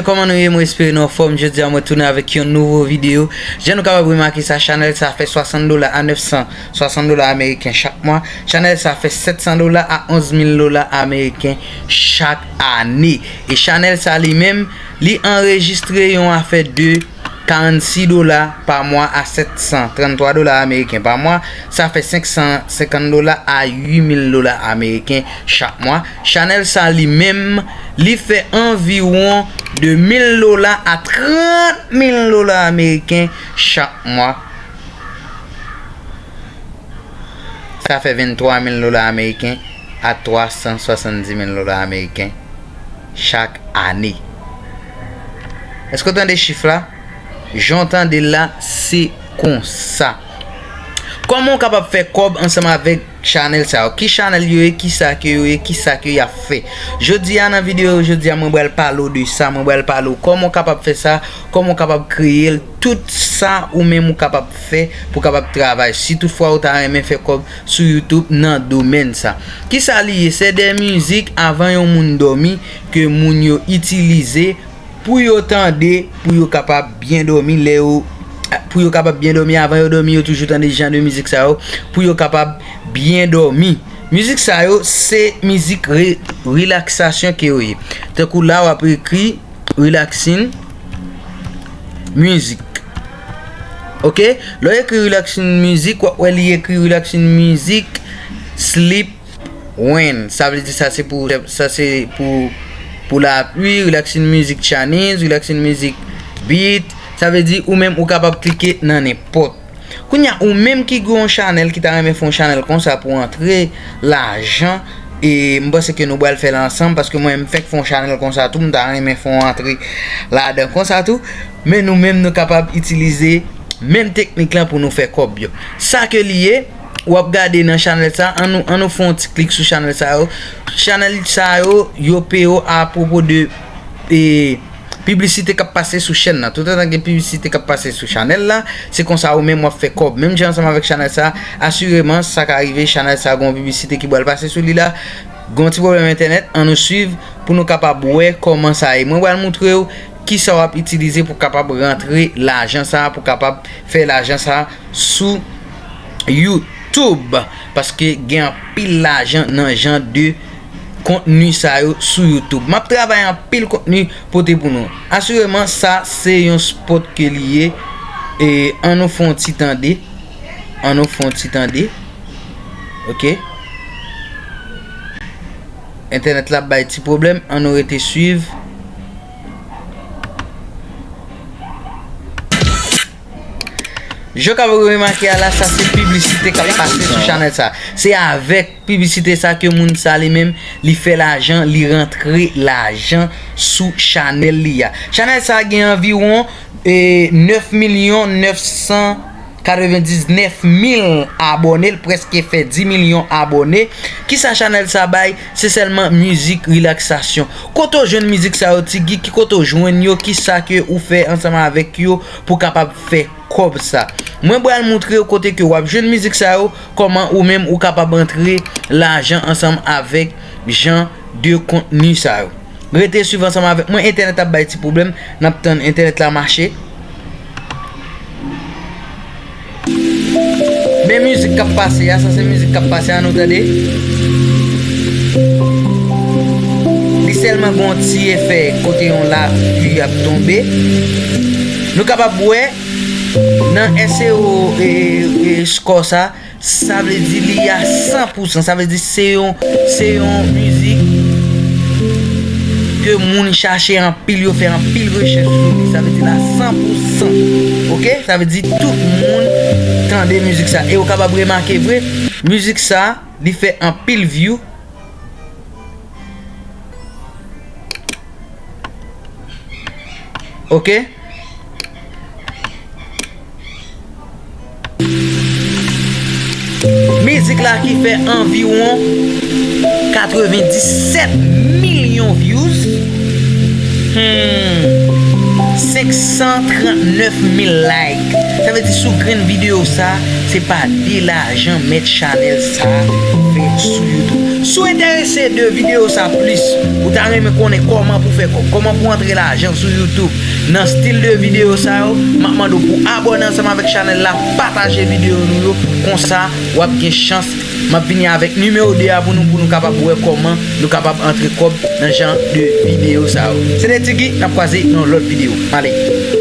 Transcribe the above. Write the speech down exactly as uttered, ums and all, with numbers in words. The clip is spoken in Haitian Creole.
Kòman nou ye? Mwen espere nou anfòm. Jodi a mwen tounen avèk yon nouvo videyo. Jan nou kapab remake sa, chanèl sa fè swasant dola a nèf san swasant dola ameriken chak mwa. Chanèl sa fè sèt san dola a onz mil dola ameriken chak ane. E chanèl sa li menm, li anrejistre yon afè de karannsis dola pa mwa a sèt san tranntwa dola ameriken pa mwa. Sa fè senk san senkant dola a uit mil dola ameriken chak mwa. Chanèl sa li menm, li fè anviwon de mil dola a trant mil dola ameriken chak mwa. Sa fè venntwa mil dola ameriken a twa san swasanndis mil dola ameriken chak ane. Èske w tande chif la? Jan w tande l la, se konsa. Kòman w kapab fè kòb ansanm avèk chanèl sa yo? Ki chanèl yo ye? Kisa ke yo ye? Kisa ke y ap fè? Jodi a, nan videyo jodi a, mwen pral pale w de sa. Mwen pral pale w kòman w kapab fè sa, kòman w kapab kreye l, tout sa ou menm ou kapab fè pou w kapab travay. Si toutfwa ou ta renmen fè kòb sou YouTube nan domèn sa. Kisa li ye? Se de mizik avan yon moun dòmi ke moun yo itilize pou yo tande, pou yo kapab byen dòmi lè yo, pou yo kapab byen dòmi. Avan yo dòmi, yo toujou tande jan de mizik sa yo pou yo kapab byen dòmi. Mizik sa yo, se mizik re-, relaksasyon ke yo ye. Tankou la, w ap ekri relaxing music. Oke? Lè w ekri relaxing music, w ap wè li ekri relaxing music, sleep rain. Sa vle di sa se pou, sa se pou, pou lapli, relaxing music channels, relaxing music beat. Sa vle di ou menm ou kapab klike nan nenpòt. Kounye a, ou menm ki gen yon chanèl, ki ta renmen fè yon chanèl konsa pou antre lajan, e m panse ke nou pral fè l ansanm, paske mwen, m fèk fè yon chanèl konsa tou, m ta renmen fè yon antre ladan konsa tou. Men nou menm, nou kapab itilize menm teknik lan pou nou fè kòb yo. Sa ke li ye, w ap gade nan chanèl sa, an nou, an nou fè yon ti klik sou chanèl sa yo. Chanèl sa yo, yo peye w apwopo de, e, piblisite k ap pase sou chèn nan. Toutotan gen piblisite k ap pase sou chanèl la, se konsa ou menm w ap fè kòb. Menm jan ansanm avèk chanèl sa, asireman, sa ka rive, chanèl sa gon piblisite ki pral pase sou li la, gon ti pwoblèm entènèt, an nou swiv pou nou kapab wè kòman sa ye. Mwen pral montre w kisa w ap itilize pou kapab rantre lajan sa, pou kapab fè lajan sa sou YouTube, paske gen anpil lajan nan jan de kontni sa yo sou YouTube. M ap travay anpil kontni pote pou nou. Asireman, sa se yon spot ke li ye. E an nou fè yon ti tande. An nou fè yon ti tande. Oke. Entènèt la ap bay ti pwoblèm. An nou rete swiv. Jan w kapab remake a la, sa se piblisite k ap pase sou chanèl sa. Se avèk piblisite sa ke moun sa li menm, li fè lajan, li rantre lajan sou chanèl li a. Chanèl sa gen anviwon, e, nèf milyon nèf san katrevendiznèf mil abòne, l prèske fè dis milyon abòne. Kisa chanèl sa bay? Se sèlman mizik relaksasyon. Kote w jwenn mizik sa yo, Ti Guy? Ki kote w jwenn yo? Kisa ke ou fè ansanm avèk yo pou kapab fè kòb sa? Mwen pral montre w kote ke w ap jwenn mizik sa yo, kòman ou menm ou kapab antre lajan ansanm avèk jan de kontni sa yo. Rete swiv ansanm avèk mwen. Entènèt ap bay ti pwoblèm. N ap tann entènèt la mache. Men mizik k ap pase a, sa se mizik k ap pase a, nou tande. Li sèlman gon ti efè kote yon lapli ap tonbe. Nou kapab wè nan S E O, e, e, score sa, sa vle di li a san pou san. Sa vle di se yon, se yon mizik ke moun chache anpil, yo fè anpil rechèch sou li. Sa vle di la san pou san. Oke? Sa vle di tout moun tande mizik sa. E ou kapab remake vre, mizik sa, li fè anpil view. Oke? Mizik la ki fè anviwon katrevenndisèt milyon views. Hmm. Senk san trannèf mil like. Sa vle di sou grenn videyo sa, se pa de lajan mèt chanèl sa fè sou YouTube. Si w enterese de videyo sa plis, ou ta renmen konnen kòman pou fè kòb, kòman pou antre lajan sou YouTube nan stil de videyo sa yo, m ap mande w pou abòne ansanm avèk chanèl la, pataje videyo nou yo, konsa w ap gen chans m ap vini avèk nimewo de a pou nou, pou nou kapab wè kòman nou kapab antre kòb nan jan de videyo sa yo. Se te Tiki, n ap kwaze nan yon lòt videyo. Ale.